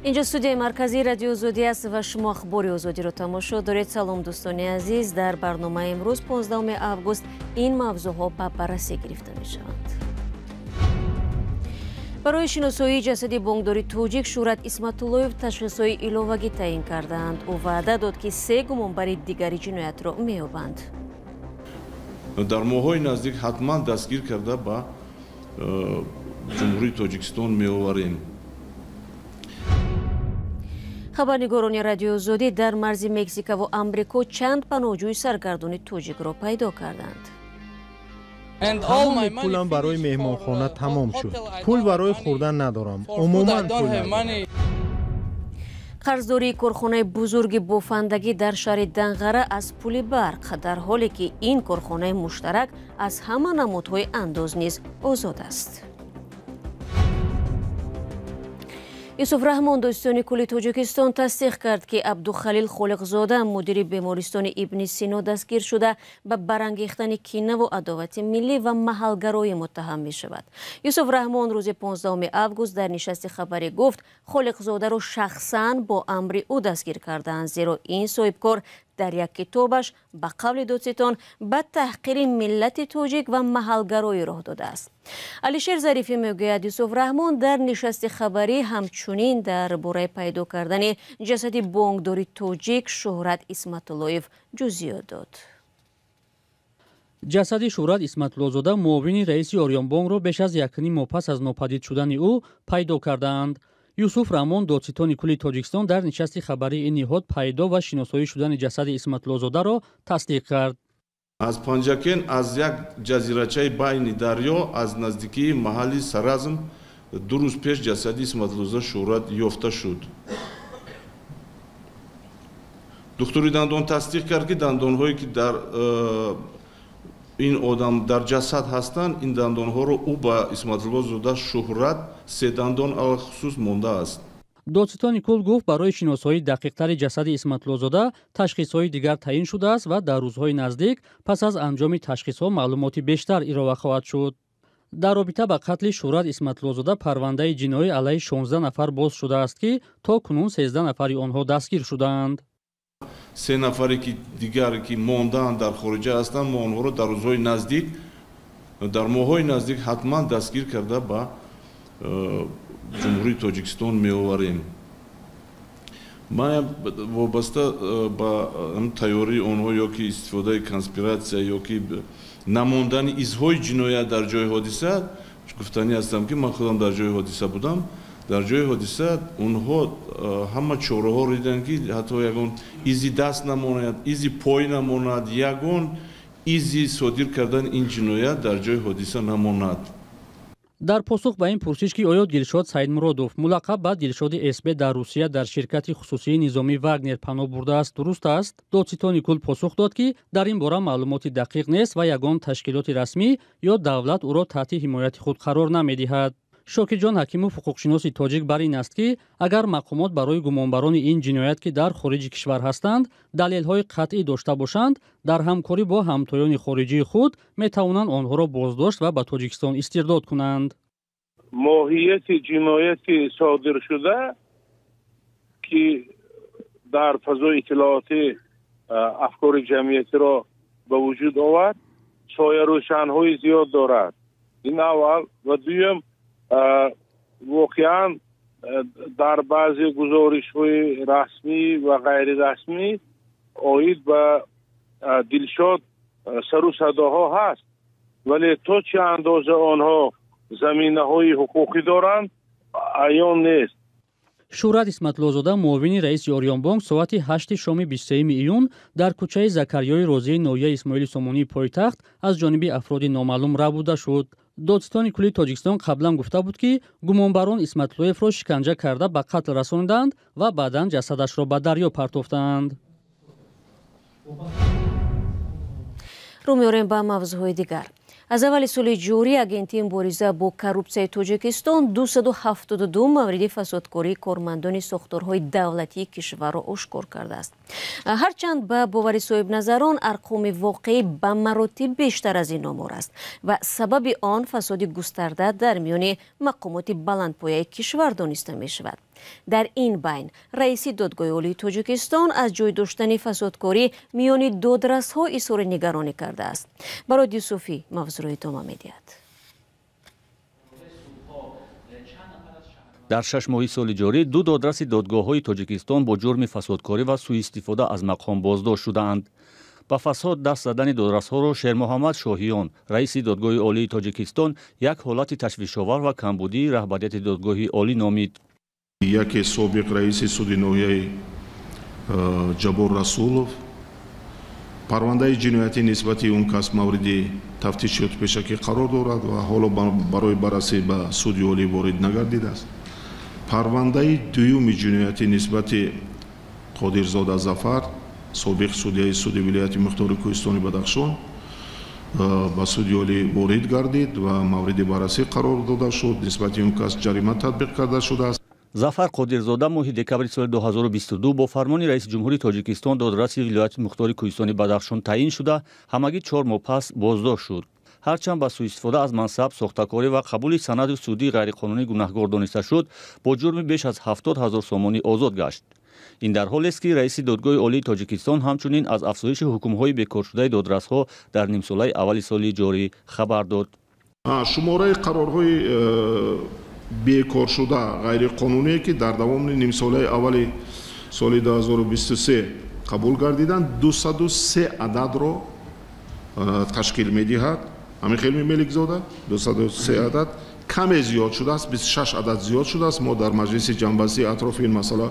Инҷо студияи марказии Радиои Озодӣ аст ва шумо Ахбори Озодиро тамошо доред. Салом, дӯстони азиз. Дар барномаи имрӯз, 15 август, ин мавзӯъҳо ба баррасӣ гирифта мешаванд. Барои шиносоии ҷасади бонкдори тоҷик Шӯҳрат Исматуллоев ташхисҳои иловагӣ таъин кардаанд. Ӯ ваъда дод, ки се гумонбари дигари ҷиноятро меёбанд. Дар моҳҳои наздик ҳатман дастгир карда ба Ҷумҳурии Тоҷикистон меоварем. Хабарнигорони Радиои Озодӣ дар марзи Мексикаву Амрико чанд паноҳҷӯи саргардони тоҷикро пайдо карданд. Тамоми пулам барои меҳмонхона тамом шуд. Пул барои хӯрдан надорам. Умуман пул надорам. Қарздории корхонаи бузурги бофандагӣ дар шаҳри Данғара аз пули барқ, дар ҳоле ки ин корхонаи муштарак аз ҳама намудҳои андоз низ озод аст. Юсуф Раҳмон, додситони кулли Тоҷикистон, тасдиқ кард, ки Абдухалил Холиқзода, мудири бемористони Ибни Сино, дастгир шуда, ба барангехтани кинаву адовати миллӣ ва маҳалгароӣ муттаҳам мешавад. Юсуф Раҳмон рӯзи 15 август дар нишасти хабарӣ гуфт, Холиқзодаро шахсан бо амри ӯ дастгир кардаанд, зеро ин соҳибкор дар як китобаш, ба қавли додситон, ба таҳқири миллати тоҷик ва маҳалгароӣ роҳ додааст. Алишер Зарифӣ мегӯяд, Юсуф Раҳмон дар нишасти хабарӣ ҳамчунин дар бораи пайдо кардани ҷасади бонкдори тоҷик Шӯҳрат Исматуллоев ҷузъиёт дод. Ҷасади Шӯҳрат Исматуллозода, муовини раиси Ориёнбонкро, беш аз якним моҳ пас аз нопадид шудани ӯ пайдо кардаанд. Юсуф Раҳмон, додситони кулли Тоҷикистон, дар нишасти хабарии ин ниҳод пайдо ва шиносоӣ шудани ҷасади Исматуллозодаро тасдиқ кард. Аз Панҷакен, аз як ҷазирачаи байни дарё, аз наздикии маҳалли Саразм, 2 рӯз пеш ҷасади Исматуллозода Шӯҳрат ёфта шуд. Духтури дандон тасдиқ кард, ки дандонҳое, ки дар ин одам дар ҷасад ҳастанд, ин дандонҳоро ӯ ба Исматуллозода Шӯҳрат се дандон алалхусус мондааст. Додситони кул гуфт, барои шиносоии дақиқтари ҷасади Исматуллозода ташхисҳои дигар таъин шудааст ва дар рӯзҳои наздик пас аз анҷоми ташхисҳо маълумоти бештар ироа хоҳад шуд. Дар робита ба қатли Шӯҳрат Исматуллозода парвандаи ҷиноӣ алайҳи 16 нафар боз шудааст, ки то кунун 13 нафари онҳо дастгир шудаанд. Се нафаре ки дигар ки мондаанд, дар хориҷа ҳастанд, мо онҳоро дар рӯзҳои наздик, дар моҳҳои наздик ҳатман дастгир карда ба Ҷумҳурии Тоҷикистон меоварем. Ман вобаста ба тайёрии онҳо ё ки истифодаи конспиратсия ё ки намондани изҳои ҷиноят дар ҷои ҳодиса гуфтанӣ ҳастам, ки ман худам дар ҷои ҳодиса будам. Дар ҷои ҳодиса онҳо ҳама чораҳо диданд, ки ҳатто ягон изи даст намонад, изи пой намонад, ягон изи содир кардани ин ҷиноят дар ҷои ҳодиса намонад. Дар посух ба ин пурсиш, ки оё Дилшод Саидмуродов, мулаққаб ба Дилшоди СБ, дар Русия дар ширкати хусусии низомии Вагнер паноҳ бурдааст, дуруст аст, додситони кул посух дод, ки дар ин бора маълумоти дақиқ нест ва ягон ташкилоти расмӣ ё давлат ӯро таҳти ҳимояти худ қарор намедиҳад. Шокирҷон Ҳакимов, ҳуқуқшиноси тоҷик, бар ин аст, ки агар мақомот барои гумонбарони ин ҷиноят, ки дар хориҷи кишвар ҳастанд, далелҳои қатъӣ дошта бошанд, дар ҳамкорӣ бо ҳамтоёни хориҷии худ метавонанд онҳоро боздошт ва ба Тоҷикистон истирдод кунанд. Моҳияти ҷинояти содиршуда, ки дар фазои иттилоотӣ афкори ҷамъиятиро ба вуҷуд овард, соярӯшанҳои зиёд дорад. Ин аввал, ва дуюм, воқеан дар баъзе гузоришҳои расмӣ ва ғайрирасмӣ оид ба Дилшод сару садоҳо ҳаст, вале то чӣ андоза онҳо заминаҳои ҳуқуқӣ доранд, аён нест. Шӯҳрат Исматуллозода, муовини раиси Ориёнбонк, соати 8 шоми 23 июн дар кӯчаи Закариёи Розии ноҳияи Исмоили Сомонии пойтахт аз ҷониби афроди номаълум рабуда шуд. Додситони кулли Тоҷикистон қаблан гуфта буд, ки гумонбарон Исматуллоевро шиканҷа карда ба қатл расонидаанд ва баъдан ҷасадашро ба дарё партофтаанд. Рӯ меорем ба мавзӯъҳои дигар. Аз аввали соли ҷорӣ Агентии мубориза бо коррупсияи Тоҷикистон 272 мавриди фасодкории кормандони сохторҳои давлатии кишварро ошкор кардааст. Ҳарчанд ба бовари соҳибназарон арқоми воқеӣ ба маротиб бештар аз ин омор аст ва сабаби он фасоди густарда дар миёни мақомоти баландпояи кишвар дониста мешавад. Дар ин байн раиси Додгоҳи Олии Тоҷикистон аз ҷой доштани фасодкорӣ миёни додрасҳо изҳори нигаронӣ кардааст. Барод Юсуфӣ мавзӯъро идома медиҳад. Дар 6 моҳи соли ҷорӣ ду додраси додгоҳҳои Тоҷикистон бо ҷурми фасодкорӣ ва сӯистифода аз мақом боздошт шудаанд. Ба фасод даст задани додрасҳоро Шермуҳаммад Шоҳиён, раиси Додгоҳи Олии Тоҷикистон, як ҳолати ташвишовар ва камбудии раҳбарияти Додгоҳи Олӣ номид. Яке собиқ раиси суди ноҳияи Ҷаббор Расулов, парвандаи ҷиноятӣ нисбати он кас мавриди тафтишоти пешакӣ қарор дорад ва ҳоло барои баррасӣ ба суди олӣ ворид нагардидааст. Парвандаи дуюми ҷиноятӣ нисбати Қодирзода Зафар, собиқ судяи суди вилояти мухтори Кӯҳистони Бадахшон, ба суди олӣ ворид гардид ва мавриди баррасӣ қарор дода шуд. Нисбати он кас ҷарима татбиқ карда шудааст. Зафар Қодирзода моҳи декабри соли 2022 бо фармони раиси ҷумҳури Тоҷикистон додраси вилояти мухтори Кӯҳистони Бадахшон таъин шуда, ҳамагӣ 4 моҳ пас боздошт шуд. Ҳарчанд ба сӯистифода аз мансаб, сохтакорӣ ва қабули санади судии ғайриқонунӣ гунаҳгор дониста шуд, бо ҷурми беш аз 70 ҳазор сомонӣ озод гашт. Ин дар ҳолест, ки раиси Додгоҳи Олии Тоҷикистон ҳамчунин аз афзоиши ҳукмҳои бекоршудаи додрасҳо дар нимсолаи аввали соли ҷорӣ хабар дод. Шумораи қарорҳои бекоршуда ғайриқонуние, ки дар давоми нимсолаи аввали соли 2023 қабул гардиданд, 203 ададро ташкил медиҳад. Ҳамин хел Меликзода 203 адад каме зиёд шудааст, 26 адад зиёд шудааст. Мо дар маҷлиси ҷамъбастӣ атрофи ин масъала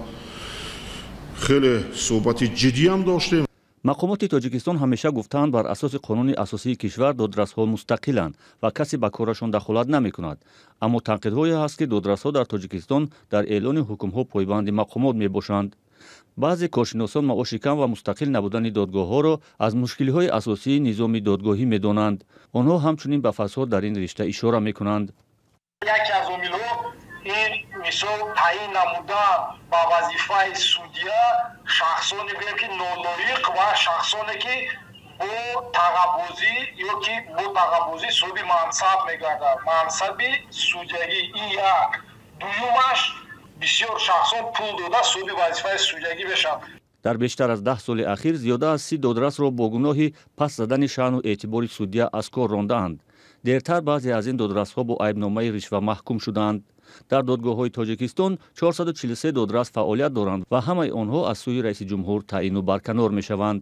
хеле суҳбати ҷиддиам доштем. Мақомоти Тоҷикистон ҳамеша гуфтаанд, бар асоси қонуни асосии кишвар додрасҳо мустақиланд ва касе ба корашон дахолат намекунад. Аммо танқидҳое ҳаст, ки додрасҳо дар Тоҷикистон дар эълони ҳукмҳо пойбанди мақомот мебошанд. Баъзе коршиносон маоши кам ва мустақил набудани додгоҳҳоро аз мушкилиҳои асосии низоми додгоҳӣ медонанд. Онҳо ҳамчунин ба фасод дар ин ришта ишора мекунанд. Яке аз омилҳо ин мисол таъин намудан ба вазифаи судя шахсоне гӯем ки нолоиқ ва шахсоне ки бо тағаббузӣ ё ки бо тағаббузӣ соҳиби мансаб мегарданд, мансаби судягӣ. Ин як. Дуюмаш, бисёр шахсон пул дода соҳиби вазифаи судягӣ мешаванд. Дар бештар аз 10 соли ахир зиёда аз 30 додрасро бо гуноҳи пас задани шаъну эътибори судя аз кор рондаанд. Дертар баъзе аз ин додрасҳо бо айбномаи ришва маҳкум шуданд. Дар додгоҳҳои Тоҷикистон 443 додрас фаъолият доранд ва ҳамаи онҳо аз сӯи раиси ҷумҳур таъину барканор мешаванд.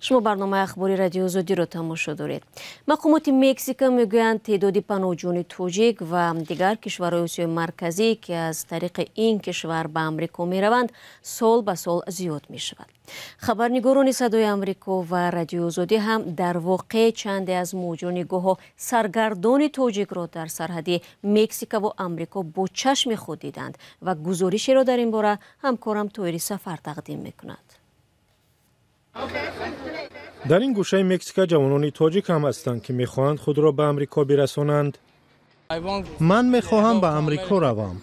Шумо барномаи ахбори Радиои Озодиро тамошо доред. Мақомоти Мексика мегӯянд, теъдоди паноҳҷӯёни тоҷик ва дигар кишварҳои Осиёи Марказӣ, ки аз тариқи ин кишвар ба Амрико мераванд, сол ба сол зиёд мешавад. Хабарнигорони Садои Амрико ва Радиои Озодӣ ҳам дар воқеъ чанде аз муҳоҷирони гоҳо саргардони тоҷикро дар сарҳади Мексика ва Амрико бо чашми худ диданд ва гузоришеро дар ин бора ҳамкорам Тоири Сафар тақдим мекунад. Дар ин гӯшаи Мексика ҷавонони тоҷик ҳам ҳастанд, ки мехоҳанд худро ба Амрико бирасонанд. Ман мехоҳам ба Амрико равам.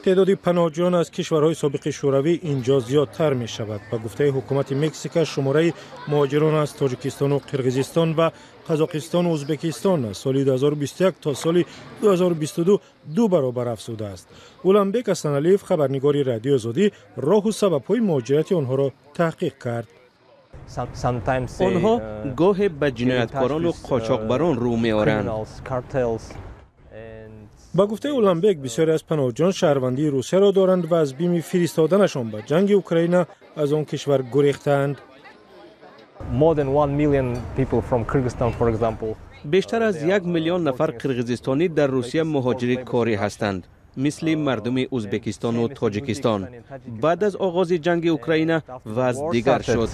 Теъдоди паноҳҷӯён аз кишварҳои собиқи Шӯравӣ инҷо зиёдтар мешавад. Ба гуфтаи ҳукумати Мексика, шумораи муҳоҷирон аз Тоҷикистону Қирғизистон ва Қазоқистону Ӯзбекистон аз соли 2021 то соли 2022 ду баробар афзудааст. Уланбек Ҳасаналиев, хабарнигори Радиои Озодӣ, роҳу сабабҳои муҳоҷирати онҳоро таҳқиқ кард. Онҳо гоҳе ба ҷинояткорону қочоқбарон рӯ меоранд. Ба гуфтаи Уланбек, бисёре аз паноҳҷӯён шаҳрвандии Русияро доранд ва аз бими фиристоданашон ба ҷанги Украина аз он кишвар гурехтаанд. Бештар аз 1 миллион нафар қирғизистонӣ дар Русия муҳоҷири корӣ ҳастанд, мисли мардуми Ӯзбекистону Тоҷикистон. Баъд аз оғози ҷанги Украина вазъ дигар шуд.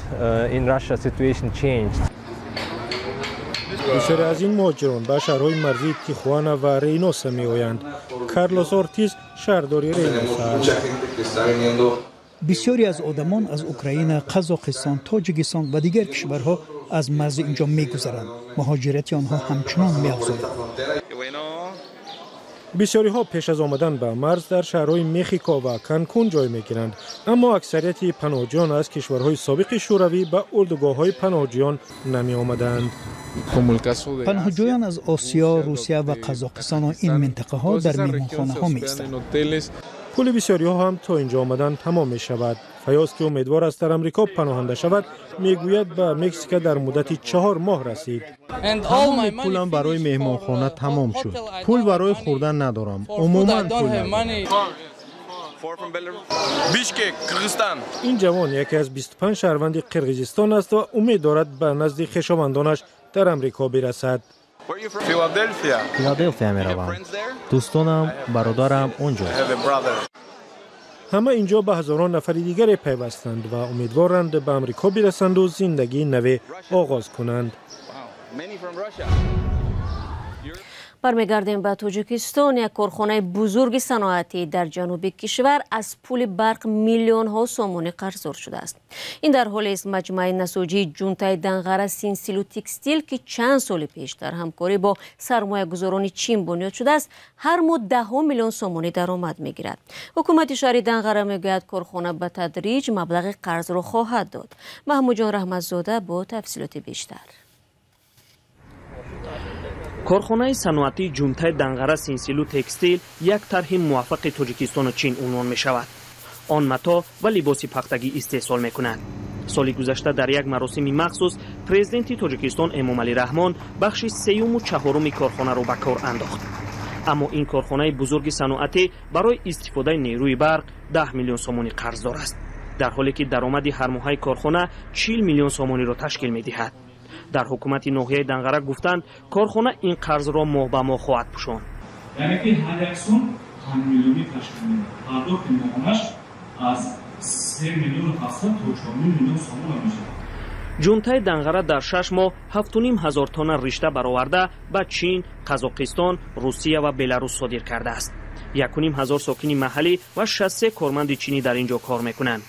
Бисёре аз ин муҳоҷирон ба шаҳрҳои марзии Тихуана ва Рейноса меоянд. Карлос Ортиз шаҳрдори Рейноса аст. Бисёре аз одамон аз Украина, Қазоқистон, Тоҷикистон ва дигар кишварҳо Аз марзи инҷо мегузаранд. Муҳоҷирати онҳо ҳамчунон меафзояд. Бисёриҳо пеш аз омадан ба марз дар шаҳрҳои Мехико ва Канкун ҷой мегиранд, аммо аксарияти паноҳҷӯён аз кишварҳои собиқи Шӯравӣ ба урдугоҳҳои паноҳҷӯён намеомаданд. Паноҳҷӯён аз Осиё, Русия ва Қазоқистону ин минтақаҳо дар меҳмонхонаҳо меистанд. Пули бисёриҳо ҳам то инҷо омадан тамом мешавад. Фаёз, ки умедвор аст дар Амрико паноҳанда шавад, мегӯяд, ба Мексика дар муддати 4 моҳ расид. Тамоми пулам барои меҳмонхона тамом шуд. Пул барои хӯрдан надорам, умуман пул надорам. Ин ҷавон яке аз 25 шаҳрванди Қирғизистон аст ва умед дорад ба назди хешовандонаш дар Амрико бирасад. Филаделфия меравам. Дӯстонам, бародарам он ҷо. Ҳама инҷо ба ҳазорон нафари дигаре пайвастанд ва умедворанд ба Амрико бирасанду зиндагии наве оғоз кунанд. Бармегардем ба Тоҷикистон. Як корхонаи бузурги саноатӣ дар ҷануби кишвар аз пули барқ миллионҳо сомонӣ қарздор шудааст. Ин дар ҳолест, маҷмӯаи насоҷии Ҷунтаи Данғара Синсилу Текстил, ки чанд соли пеш дар ҳамкорӣ бо сармоягузорони Чин бунёд шудааст, ҳар моҳ даҳҳо миллион сомонӣ даромад мегирад. Ҳукумати шаҳри Данғара мегӯяд, корхона ба тадриҷ маблағи қарзро хоҳад дод. Маҳмудҷон Раҳматзода бо тафсилоти бештар. Корхонаи саноатии Ҷунтаи Данғара Синсилу Текстил як тарҳи муваффақи Тоҷикистону Чин унвон мешавад. Он матоъ ва либоси пахтагӣ истеҳсол мекунад. Соли гузашта дар як маросими махсус президенти Тоҷикистон Эмомалӣ Раҳмон бахши сеюму чаҳоруми корхонаро ба кор андохт. Аммо ин корхонаи бузурги саноатӣ барои истифодаи нерӯи барқ 10 миллион сомонӣ қарздор аст, дар ҳоле ки даромади ҳармоҳаи корхона 40 миллион сомониро ташкил медиҳад. Дар ҳукумати ноҳияи Данғара гуфтанд, корхона ин қарзро моҳ ба моҳ хоҳад пӯшонд. Яъне ки ҳар як сум 5 миллионӣ ташкил медиҳад. Пардохти моҳонаш аз 3 миллиону 700 то 4 миллион сомона мешавад. Ҷунтаи Данғара дар 6 моҳ 7500 тонна ришта бароварда, ба Чин, Қазоқистон, Русия ва Беларус содир кардааст. 1500 сокини маҳаллӣ ва 63 корманди чинӣ дар ин ҷо кор мекунанд.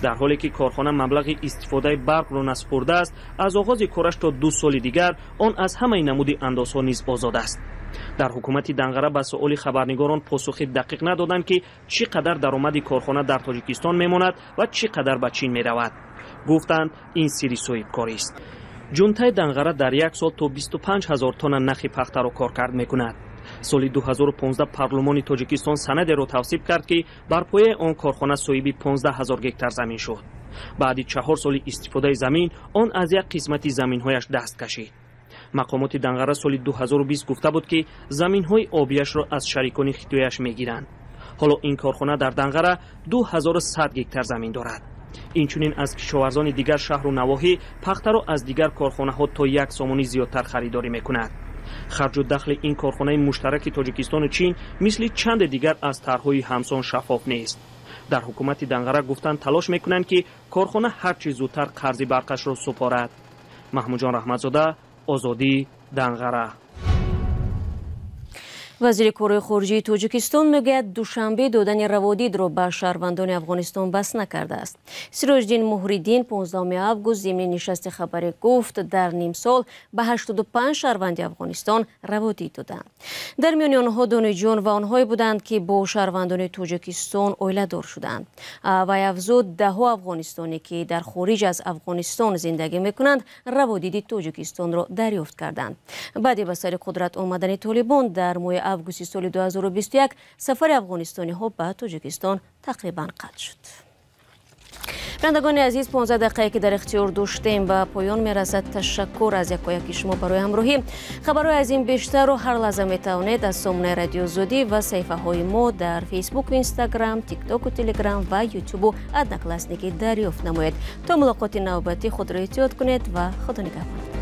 Дар ҳоле ки корхона маблағи истифодаи барқро насупурдааст, аз оғози кораш то 2 соли дигар он аз ҳамаи намуди андозҳо низ озод аст. Дар ҳукумати Данғара ба суоли хабарнигорон посухи дақиқ надоданд, ки чӣ қадар даромади корхона дар Тоҷикистон мемонад ва чӣ қадар ба Чин меравад. Гуфтанд, ин сирри соҳибкорист. Ҷунтаи Данғара дар як сол то 25 ҳазор тонна нахи пахтаро коркард мекунад. Соли 2015 парлумони Тоҷикистон санадеро тавсиб кард, ки бар пояи он корхона соҳиби 15 ҳазор гектар замин шуд. Баъди 4 соли истифодаи замин он аз як қисмати заминҳояш даст кашид. Мақомоти Данғара соли 2020 гуфта буд, ки заминҳои обияшро аз шарикони хитояш мегиранд. Ҳоло ин корхона дар Данғара 2100 гектар замин дорад. Инчунин аз кишоварзони дигар шаҳру навоҳӣ пахтаро аз дигар корхонаҳо то 1 сомонӣ зиёдтар харидорӣ мекунад. Харҷу дахли ин корхонаи муштараки Тоҷикистону Чин мисли чанде дигар аз тарҳҳои ҳамсон шаффоф нест. Дар ҳукумати Данғара гуфтанд, талош мекунанд, ки корхона ҳарчи зудтар қарзи барқашро супорад. Маҳмудҷон Раҳматзода, Озодӣ, Данғара. Вазири корҳои хориҷии Тоҷикистон мегӯяд, Душанбе додани раводидро ба шаҳрвандони Афғонистон бас накардааст. Сироҷиддин Муҳриддин 15 август зимни нишасти хабарӣ гуфт, дар нимсол ба 85 шаҳрванди Афғонистон раводид доданд. Дар миёни онҳо донишҷӯён ва онҳое буданд, ки бо шаҳрвандони Тоҷикистон оиладор шуданд. Вай афзуд, даҳҳо афғонистонӣ, ки дар хориҷ аз Афғонистон зиндагӣ мекунанд, раводиди Тоҷикистонро дарёфт карданд. Баъди ба сари қудрат омадани Толибон дар моҳи августи соли 2021 сафари афғонистониҳо ба Тоҷикистон тақрибан қатъ шуд. Бинандагони азиз, 15 дақиқае, ки дар ихтиёр доштем, ба поён мерасад. Ташаккур аз якояки шумо барои ҳамроҳӣ. Хабарҳои аз ин бештарро ҳар лаҳза метавонед аз сомонаи Радиои Озодӣ ва саҳифаҳои мо дар Фейсбуку Инстаграм, Тиктоку Телеграм ва Ютубу Одноклассники дарёфт намоед. То мулоқоти навбатӣ худро эҳтиёт кунед ва Худо нигаҳбон.